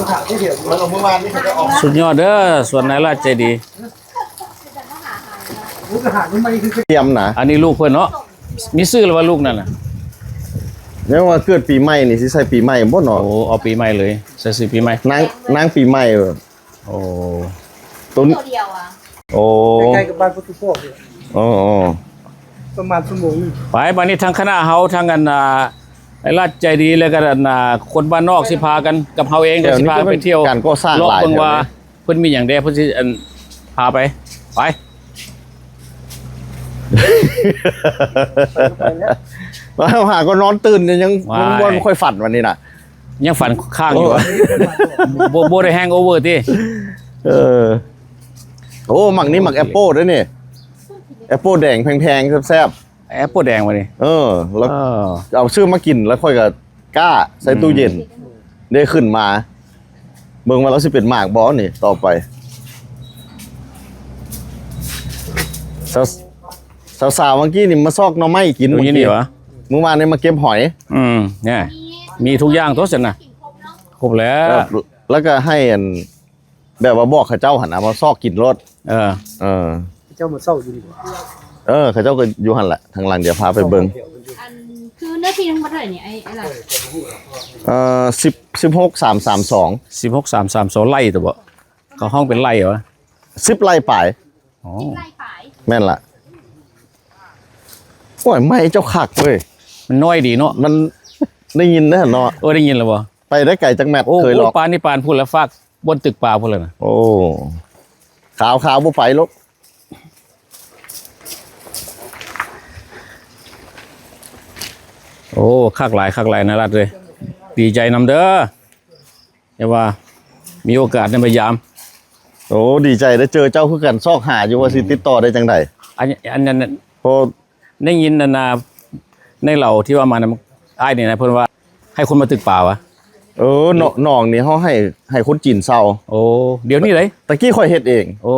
ສຸດຍອດເດີ ສວນນາຍລາດໃຈດີ. ຕຽມນະ ອັນນີ້ລູກເພິ່ນເນາະ. ມີຊື່ແລ້ວວ່າລູກນັ້ນນະ? ຍັງວ່າເກີດປີໃໝ່ນີ້ ຊິໃສ່ປີໃໝ່ບໍ່ເນາະ? ໂອ້ ເອົາປີໃໝ່ເລີຍ ໃສ່ຊື່ປີໃໝ່ ນາງ ນາງປີໃໝ່. ໂອ້ ຕົວດຽວອະ. ໂອ້ ໃກ້ໆກັບບ້ານປະຕູພອກນີ້. ອໍ ອໍ ປະມານຊົ່ວໂມງໜຶ່ງ. ໄປ ບາດນີ້ທາງຄະນະເຮົາ ທາງອັນ ອ່າ ນາຍລາດໃຈດີ ແລ້ວກໍອັນ ອ່າ ຄົນບ້ານນອກຊິພາກັນ ກັບເຮົາເອງກໍຊິພາກັນໄປທ່ຽວ ການກໍ່ສ້າງ ເລາະເບິ່ງວ່າເພິ່ນມີຫຍັງແດ່ ເພິ່ນຊິອັນ ພາໄປ ໄປ. ມາຫາກໍນອນຕື່ນ ຍັງ ຍັງບໍ່ຄ່ອຍຝັນວັນນີ້ນະ. ຍັງຝັນຄ້າງຢູ່ຫວາ? ໂອ້ ບໍ່ ບໍ່ໄດ້ແຮງໂອເວີຕິ? ເອີ ໂອ້ ໝາກນີ້ໝາກແອັບໂປເດ້ນີ້ ແອັບໂປແດງແພງໆ ແຊບໆ. ແອັບໂປແດງວະນີ້? ເອີ ແລ້ວ ເອີ ເອົາຊື້ມາກິນ ແລ້ວຂ້ອຍກໍກ້າໃສ່ຕູ້ເຢັນ ອືມ ໄດ້ຂຶ້ນມາ ເບິ່ງວ່າລາວຊິເປັນໝາກບໍ່ນີ້ຕໍ່ໄປ. ສາວ ສາວໆ ເມື່ອກີ້ນີ້ມາຊອກໜໍ່ໄມ້ກິນ ຢູ່ນີ້ຫວາ? ມື້ວານນີ້ມາເກັບຫອຍ. ອືມ ແນ່ ມີທຸກຢ່າງຕົວຊັ້ນນະ. ຄົບແລ້ວ ແລ້ວກໍໃຫ້ອັນ ແບບວ່າບອກເຂົາເຈົ້າຫັ້ນນະ ມາຊອກກິນໂລດ. ເອີ ເອີ ເຂົາເຈົ້າມາເຊົ່າຢູ່ນີ້ບໍ່? ເອີ ເຂົາເຈົ້າກໍຢູ່ຫັ້ນແຫຼະ ທາງຫຼັງ ດຽວພາໄປເບິ່ງ. ອັນ ຄືເນື້ອທີ່ທັງໝົດເທົ່າໃດນີ້ ໄອ້ ໄອ້ລາດ? ເອີ ສິບ ສິບຫົກ ສາມ ສາມສອງ. ສິບຫົກ ສາມ ສາມສອງ ໄຮ່ຕົວະບໍ່? ເຂົາຮ້ອງເປັນໄຮ່ຫວາ? ສິບໄຮ່ປາຍ. ອໍ ສິບໄຮ່ປາຍ ແມ່ນລະ. ໂອ້ຍ ໄມ້ເຈົ້າຄັກເວີຍ ມັນນ້ອຍດີເນາະ. ມັນໄດ້ຍິນເດ້ເນາະ. ເອີ ໄດ້ຍິນແລ້ວບໍ່? ໄປໄດ້ໄກຈັກແມັດ? ໂອ້ ເຄີຍລອກ ໂອ້ ປານນີ້ປານພຸ້ນລະ ຟາກບ່ອນຕຶກປາພຸ້ນລະນະ. ໂອ້ ຂາວໆ ບໍ່ໄປໂລດ. ໂອ້ ຄັກຫຼາຍ ຄັກຫຼາຍນາລັດເອີຍ ດີໃຈນຳເດີ ແຕ່ວ່າມີໂອກາດໄດ້ມາຢາມ. ໂອ້ ດີໃຈໄດ້ເຈີເຈົ້າຄືກັນ ຊອກຫາຢູ່ວ່າຊິຕິດຕໍ່ໄດ້ຈັ່ງໃດ. ອັນ ອັນນັ້ນ ເພາະ ໄດ້ຍິນອັນນ່າ ໃນເລົ່າທີ່ວ່າມານຳອ້າຍນີ້ນະ ເພິ່ນວ່າໃຫ້ຄົນມາຕຶກປາຫວາ? ເອີ ໜອງນີ້ເຮົາໃຫ້ ໃຫ້ຄົນຈີນເຊົ່າ. ໂອ້ ດຽວນີ້ເດ້? ຕະກີ້ຂ້ອຍເຮັດເອງ. ໂອ້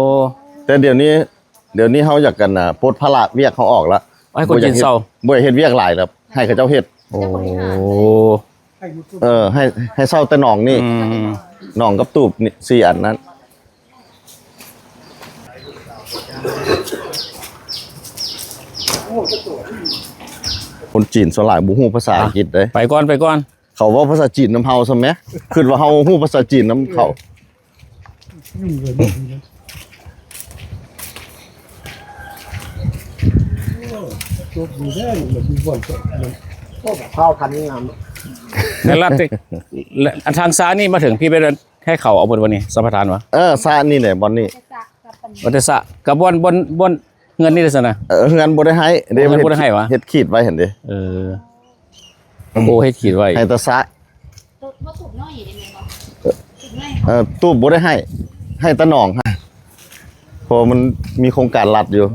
ແຕ່ດຽວນີ້ ດຽວນີ້ເຮົາຢາກ ອັນນ່າ ປົດພາລະວຽກເຮົາອອກລະ ໃຫ້ຄົນຈີນເຊົ່າ ບໍ່ຢາກເຮັດວຽກຫຼາຍລະ ໃຫ້ເຂົາເຈົ້າເຮັດ. ໂອ້ ເອີ ໃຫ້ ໃຫ້ເຊົ່າແຕ່ໜອງນີ້ ອືມ ໜອງກັບຕູບນີ້ ສີ່ອັນນັ້ນ. ຄົນຈີນສ່ວນຫຼາຍບໍ່ຮູ້ພາສາອັງກິດເດ້. ໄປກ່ອນ ໄປກ່ອນ. ເຂົາເວົ້າພາສາຈີນນຳເຮົາຊະແມ? ຄິດວ່າເຮົາຮູ້ພາສາຈີນນຳເຂົາ. ໃນລັດ ທາງຊ້າຍນີ້ມາເຖິງພີ້ໄປ ໃຫ້ເຂົາເອົາເບິດບໍ່ນີ້ ສຳປະທານຫວາ? ເອີ ສະນີ້ແຫຼະ ບ່ອນນີ້ ວັດເທສະ ກັບບ່ອນ ບ່ອນ ບ່ອນເຮືອນນີ້ເດ້ຊັ້ນນະ. ເອີ ເຮືອນບໍ່ໄດ້ໃຫ້ເດ້ ເຮືອນບໍ່ໄດ້ໃຫ້ຫວາ? ເຮັດຂີດໄວ້ຫັ້ນເດ້. ເອີ ໂອ້ ເຮັດຂີດໄວ້ ໃຫ້ແຕ່ສະ. ເອີ ຕູບບໍ່ໄດ້ໃຫ້ ໃຫ້ແຕ່ໜອງ ເພາະວ່າມັນມີໂຄງການລັດຢູ່.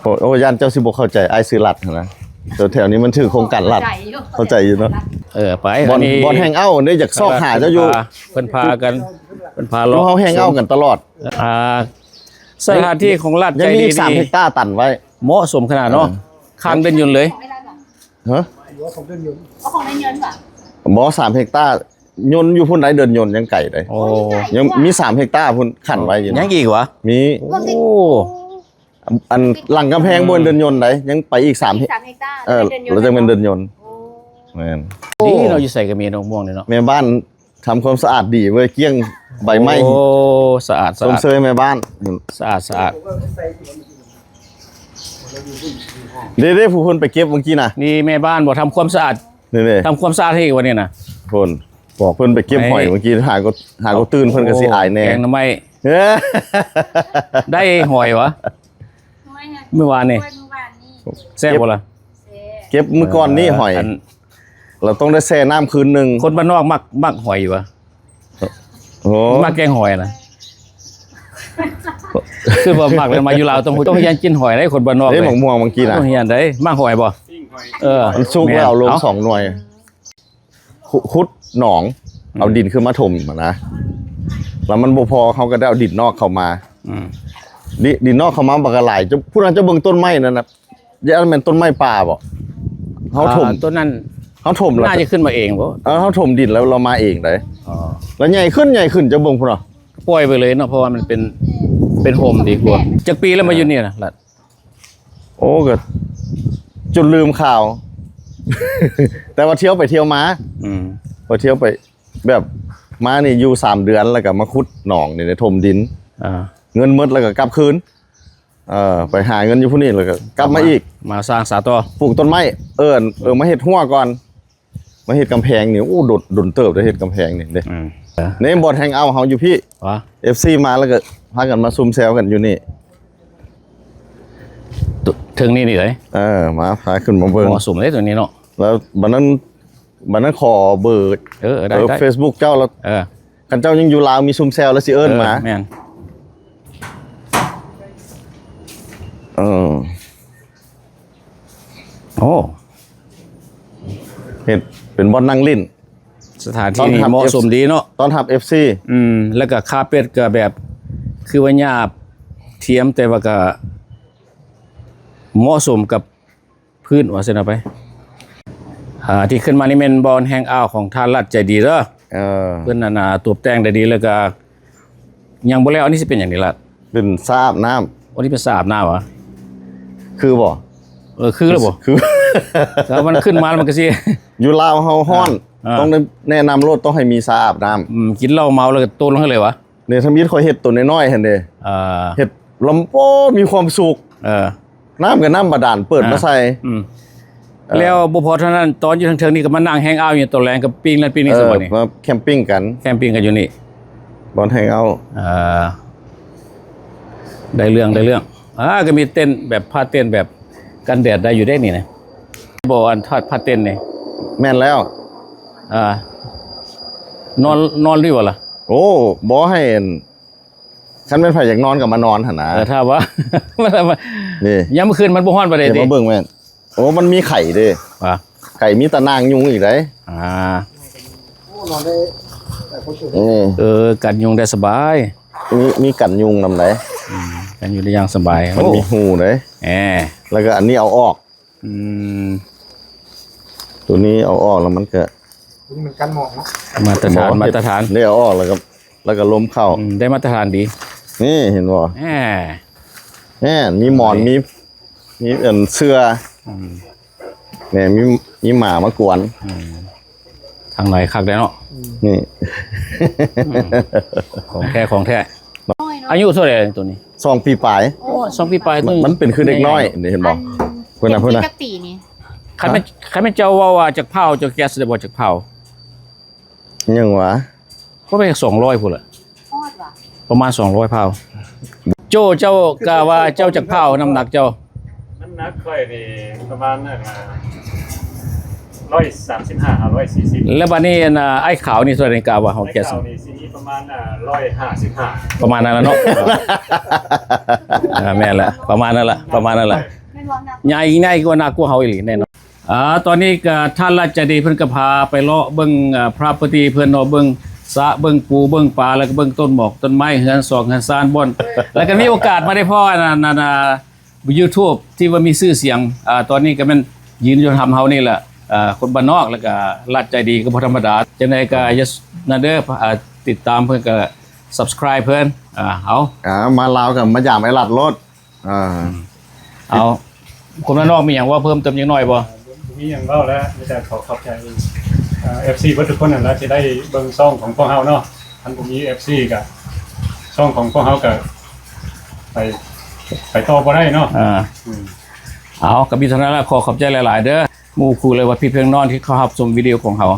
ໂອ້ ໂອ້ ຢ້ານເຈົ້າຊິບໍ່ເຂົ້າໃຈ ອ້າຍຊື່ລັດຫັ້ນນະ. ແຖວໆນີ້ມັນຖືກໂຄງການລັດ. ເຂົ້າໃຈຢູ່ເນາະ. ເອີ ໄປ ບ່ອນ ບ່ອນແຮງເອົາເດ້ ຢາກຊອກຫາເຈົ້າຢູ່. ເພິ່ນພາກັນ ເພິ່ນພາເລາະ ເຮົາແຮງເອົາກັນຕະຫຼອດ. ອ່າ ສະຖານທີ່ຂອງລັດໃຈດີນີ້ ຍັງມີອີກສາມເຮັກຕາຕັນໄວ້ ເໝາະສົມຂະໜາດເນາະ. ເອີ ຂ້າງເດີ່ນຍົນເລີຍ. ຮະ? ບໍ່ ສາມເຮັກຕາ ຍົນຢູ່ພຸ້ນໃດ ເດີ່ນຍົນຍັງໄກໃດ. ໂອ້ ຍັງມີສາມເຮັກຕາພຸ້ນ ຂັນໄວ້ຢູ່ ຍັງອີກຫວາ? ມີ. ໂອ້ ອັນຫຼັງກຳແພງບໍ່ແມ່ນເດີ່ນຍົນໃດ ຍັງໄປອີກສາມເຮັກຕາ. ເອີ ແລ້ວຈັ່ງແມ່ນເດີ່ນຍົນ. ແມ່ນ ດີເນາະ ຢູ່ໃສກໍມີດອກມ່ວງເນາະ. ແມ່ບ້ານ ທຳຄວາມສະອາດດີເວີຍ ກ້ຽງໃບໄມ້. ໂອ້ ສະອາດ ຊົມເຊີຍແມ່ບ້ານ ສະອາດ ສະອາດ. ເດ້ໆ ຜູ້ເພິ່ນໄປເກັບເມື່ອກີ້ນະ ນີ້ແມ່ບ້ານບໍ່ ທຳຄວາມສະອາດ. ນີ້ໆ ທຳຄວາມສະອາດໃຫ້ອີກວັນນີ້ນະ. ເພິ່ນບອກເພິ່ນໄປເກັບຫອຍເມື່ອກີ້ ຫາກໍ ຫາກໍຕື່ນ ເພິ່ນກໍຊິອາຍແດ່. ໂອ້ ແກງໜໍ່ໄມ້ ເອີ ໄດ້ຫອຍຫວາ? ມື້ວານນີ້ ແຊບບໍ່ລະ? ເກັບມື້ກ່ອນນີ້ຫອຍ ອັນ ລະຕ້ອງໄດ້ແຊ່ນ້ຳຄືນໜຶ່ງ. ຄົນບ້ານນອກມັກ ມັກຫອຍຢູ່ຫວາ? ໂອ້ ມັກແກງຫອຍນະ. ຄືວ່າມັກແລ້ວ ມາຢູ່ລາວຕ້ອງ ຕ້ອງຮຽນກິນຫອຍເດ້ ຄົນບ້ານນອກເດ້. ໝາກມ່ວງບາງທີນະ ຕ້ອງຮຽນໄດ້ ມັກຫອຍບໍ່? ເອີ ມັນສຸກແລ້ວ ເອົາລົງສອງໜ່ວຍ. ຂຸດໜອງ ອືມ ເອົາດິນຂຶ້ນມາຖົມຫັ້ນນະ ແລ້ວມັນບໍ່ພໍ ເຮົາກໍໄດ້ເອົາດິນນອກເຂົ້າມາ. ອືມ ດິນ ດິນນອກເຂົ້າມາບັກຫຼາຍ. ເຈົ້າ ຜູ້ນັ້ນ ເຈົ້າເບິ່ງຕົ້ນໄມ້ນັ້ນນະ ຢ້ານແມ່ນຕົ້ນໄມ້ປ່າບໍ່? ເຮົາຖົມ ອ່າ ຕົ້ນນັ້ນ ເຮົາຖົມແລ້ວ ໜ້າຈະຂຶ້ນມາເອງບໍ່? ເອີ ເຮົາຖົມດິນແລ້ວລາວມາເອງໄດ໋. ອໍ ແລ້ວໃຫຍ່ຂຶ້ນ ໃຫຍ່ຂຶ້ນ ຈັກເບິ່ງພຸ້ນເນາະ. ປ່ອຍໄປເລີຍເນາະ ເພາະວ່າມັນເປັນ ເປັນຮົ່ມດີກວ່າ. ຈັກປີແລ້ວມາຢູ່ນີ້ນະ ລັດ? ໂອ້ ກໍຈົນລືມຂ່າວ ແຕ່ວ່າທ່ຽວໄປທ່ຽວມາ. ອືມ ໄປທ່ຽວໄປ ແບບມານີ້ຢູ່ສາມເດືອນ ແລ້ວກໍມາຂຸດໜອງນີ້ ໄດ້ຖົມດິນ. ອ່າ ເງິນໝົດແລ້ວກໍກັບຄືນ. ເອີ ໄປຫາເງິນຢູ່ພຸ້ນນີ້ ແລ້ວກໍກັບມາອີກ ມາສ້າງສາຕໍ່ ປູກຕົ້ນໄມ້. ເອີ ເອີ ມາເຮັດຮົ້ວກ່ອນ ມາເຮັດກຳແພງນີ້. ໂອ້ ດົນ ດົນເຕີບໄດ້ເຮັດກຳແພງນີ້ເດ້. ອືມ ນີ້ບ່ອນແຮງເອົາເຮົາຢູ່ພີ້. ຫວາ ເອັຟຊີ ມາແລ້ວກໍພາກັນມາຊຸມແຊວກັນຢູ່ນີ້. ເທິງນີ້ນີ້ເດ້. ເອີ ມາ ພາຂຶ້ນມາເບິ່ງ ເໝາະສົມເດ້ຕົວນີ້ເນາະ. ແລ້ວບັດນັ້ນ ບັດນັ້ນຂໍເບີ ເອີ ເອີ ໄດ້ ເອີ ໄດ້ ເຟສບຸກເຈົ້າ ແລ້ວ ເອີ ຄັນເຈົ້າຍັງຢູ່ລາວ ມີຊຸມແຊວແລ້ວຊິເອີ້ນມາ. ເອີ ແມ່ນ. ເອີ ໂອ້ ເຮັດເປັນບ່ອນນັ່ງຫຼິ້ນ ສະຖານທີ່ນີ້ເໝາະສົມດີເນາະ ຕ້ອນຮັບເອັຟຊີ. ອືມ ແລ້ວກໍຄາເປັດກໍແບບ ຄືວ່າຫຍ້າທຽມ ແຕ່ວ່າກໍເໝາະສົມກັບ ພື້ນວ່າຊັ້ນເອົາໄປ. ອ່າ ທີ່ຂຶ້ນມານີ້ແມ່ນບ່ອນແຮງເອົາຂອງທ່ານລັດໃຈດີເດີ. ເອີ ເພິ່ນນັ້ນນະ ຕົບແຕ່ງໄດ້ດີ ແລ້ວກະຍັງບໍ່ແລ້ວ. ອັນນີ້ຊິເປັນຫຍັງນີ້ລັດ? ເປັນສະອາບນ້ຳ. ໂອ້ ນີ້ເປັນສະອາບນ້ຳຫວາ? ຄືບໍ່? ເອີ ຄືແລ້ວບໍ່? ຄື ຖ້າມັນຂຶ້ນມາແລ້ວມັນກະຊິ ຢູ່ລາວເຮົາຮ້ອນ ອ່າ ຕ້ອງໄດ້ແນະນຳໂລດ ຕ້ອງໃຫ້ມີສະອາບນ້ຳ. ອືມ ກິນເຫຼົ້າເມົາແລ້ວກະໂຕລົງໃຫ້ເລີຍຫວາ? ນີ້ທຳອິດຂ້ອຍເຮັດໂຕນ້ອຍໆຫັ້ນເດ້. ເອີ ເຮັດລຳ ໂອ້ ມີຄວາມສຸກ. ເອີ ນ້ຳກໍນ້ຳບາດານ ເປີດມາໃສ່. ອ່າ ອືມ ເອີ ແລ້ວບໍ່ພໍເທົ່ານັ້ນ ຕອນຢູ່ເທິງໆນີ້ກໍມານັ່ງແຮງເອົາຢູ່ຕອນແລງ ກໍປີ້ງນັ້ນປີ້ງນີ້. ເອີ ສະບັດນີ້ ມາແຄມປິງກັນ ແຄມປິງກັນຢູ່ນີ້. ບ່ອນແຮງເອົາ ເອີ ໄດ້ເລື່ອງ ໄດ້ເລື່ອງ. ອ່າ ກໍມີເຕັນແບບ ຜ້າເຕັນແບບກັນແດດໄດ້ຢູ່ເດ້ນີ້ນະ. ບໍ່ ອັນ ຜ້າ ຜ້າເຕັນນີ້. ແມ່ນແລ້ວ. ອ່າ ນອນ ນອນຢູ່ບໍ່ລະ? ໂອ້ ບໍ່ ໃຫ້ ຄັນແມ່ນໃຜຢາກນອນກໍມານອນຫັ້ນນະ. ເອີ ຖ້າວ່າ ນີ້ ຍາມມື້ຄືນມັນບໍ່ຮ້ອນປານໃດຕິ? ມາເບິ່ງແມ່ນ. ໂອ້ ມັນມີໄຂ່ເດ້. ວ່າ ໄຂ່ ມີຕາໜ່າງຍຸງອີກໄດ໋. ອ່າ ໂອ້ ນອນໄດ້ຫຼາຍຄົນຢູ່. ເອີ ເອີ ກັນຍຸງໄດ້ສະບາຍ. ມີ ມີກັນຍຸງນຳໄດ໋. ອືມ ກັນຍຸງໄດ້ຢ່າງສະບາຍ. ມັນມີຮູໄດ໋. ແອ ແລ້ວກໍອັນນີ້ເອົາອອກ. ອືມ ໂຕນີ້ເອົາອອກແລ້ວມັນກະ ໂຕນີ້ມັນກັນໝອກເນາະ. ມາດຕະຖານ ບໍ່ ມາດຕະຖານ ເຮັດ ນີ້ເອົາອອກແລ້ວກໍ ແລ້ວກໍລົມເຂົ້າ. ອືມ ໄດ້ມາດຕະຖານດີ. ນີ້ເຫັນບໍ່? ແໝ ແໝ ມີໝອນ ນີ້ ມີ ມີອັນເສື່ອ. ອືມ ແໝ ມີ ມີໝາມາກວນ. ອືມ ທາງໃນຄັກໄດ໋ເນາະ. ນີ້ ອືມ ຂອງແທ້ ຂອງແທ້. ອາຍຸເທົ່າໃດໂຕນີ້? ສອງປີປາຍ. ໂອ້ ສອງປີປາຍ. ມັນ ມັນເປັນຄືເດັກນ້ອຍ ນີ້ເຫັນບໍ່? ອັນ ເພິ່ນນະ ເພິ່ນນະ ຈັກປີນີ້? ຄັນແມ່ນ ຮະ? ຄັນແມ່ນເຈົ້າເວົ້າວ່າຈັກພາວ ເຈົ້າແກະໄດ້ບໍ່ຈັກພາວ? ຍັງຫວາ? ບໍ່ແມ່ນສອງຮ້ອຍພຸ້ນລະ. ຮອດຫວາ? ປະມານສອງຮ້ອຍພາວ. ໂຈ້ ເຈົ້າກະວ່າເຈົ້າຈັກພາວ ນ້ຳໜັກເຈົ້າ? ນ້ຳໜັກຂ້ອຍນີ້ປະມານ ອ່າ ຮ້ອຍສາມສິບຫ້າ ຮ້ອຍສີ່ສິບ. ແລ້ວບາດນີ້ ອັນ ອ່າ ອ້າຍຂາວນີ້ເທົ່າໃດ ກະວ່າເຮົາແກະ ອ້າຍຂາວນີ້ຊິມີປະມານ ອ່າ ຮ້ອຍຫ້າສິບຫ້າ ປະມານນັ້ນລະເນາະ. ອ່າ ແມ່ນລະ ປະມານນັ້ນລະ ປະມານນັ້ນລະ. ແມ່ນບໍ່? ໃຫຍ່ ໃຫຍ່ກວ່າ ໜັກກວ່າເຮົາອີ່ຫຼີແນ່ນອນ. ອ່າ ຕອນນີ້ກໍທ່ານລັດໃຈດີເພິ່ນກໍພາໄປເລາະເບິ່ງ ອ່າ property ເພິ່ນເນາະ ເບິ່ງສະ ເບິ່ງປູ ເບິ່ງປາ ແລ້ວກໍເບິ່ງຕົ້ນໝອກຕົ້ນໄມ້ ເຮືອນຊອກເຮືອນຊານບ່ອນ ແລ້ວກໍມີໂອກາດມາໄດ້ພໍ້ ອັນ ອັນ ອັນ ອ່າ YouTube ທີ່ວ່າມີຊື່ສຽງ. ອ່າ ຕອນນີ້ກໍແມ່ນຢືນຢູ່ທຳເຮົານີ້ແຫຼະ. ອ່າ ຄົນບ້ານນອກ ແລ້ວກໍລັດໃຈດີກໍບໍ່ທຳມະດາ. ຈັ່ງໃດກໍຢ່ານັ້ນເດີ ອ່າ ຕິດຕາມເພິ່ນ ກໍ subscribe ເພິ່ນ. ອ່າ ເອົາ ອ່າ ມາລາວກໍມາຢາມໄອ້ລັດໂລດ. ອ່າ ເອົາ ຄົນບ້ານນອກມີຫຍັງເວົ້າເພີ່ມເຕີມຈັກໜ້ອຍບໍ່? ບໍ່ມີຫຍັງເວົ້າແລ້ວ ມີແຕ່ຂໍຂອບໃຈ ເອີ ເອັຟຊີ ເບິດທຸກຄົນຫັ້ນລະ ທີ່ໄດ້ເບິ່ງຊ່ອງຂອງພວກເຮົາເນາະ. ຄັນບໍ່ມີ ເອັຟຊີ ກໍ ຊ່ອງຂອງພວກເຮົາກໍໄປ ໄປຕໍ່ບໍ່ໄດ້ເນາະ. ອ່າ ອືມ ເອົາ ກໍມີເທົ່ານັ້ນລະ ຂໍຂອບໃຈຫຼາຍໆເດີ ໝູ່ຄູ່ ແລະວ່າພີ່ເພື່ອນນ້ອງທີ່ເຂົ້າຮັບຊົມວິດີໂອຂອງເຮົາ.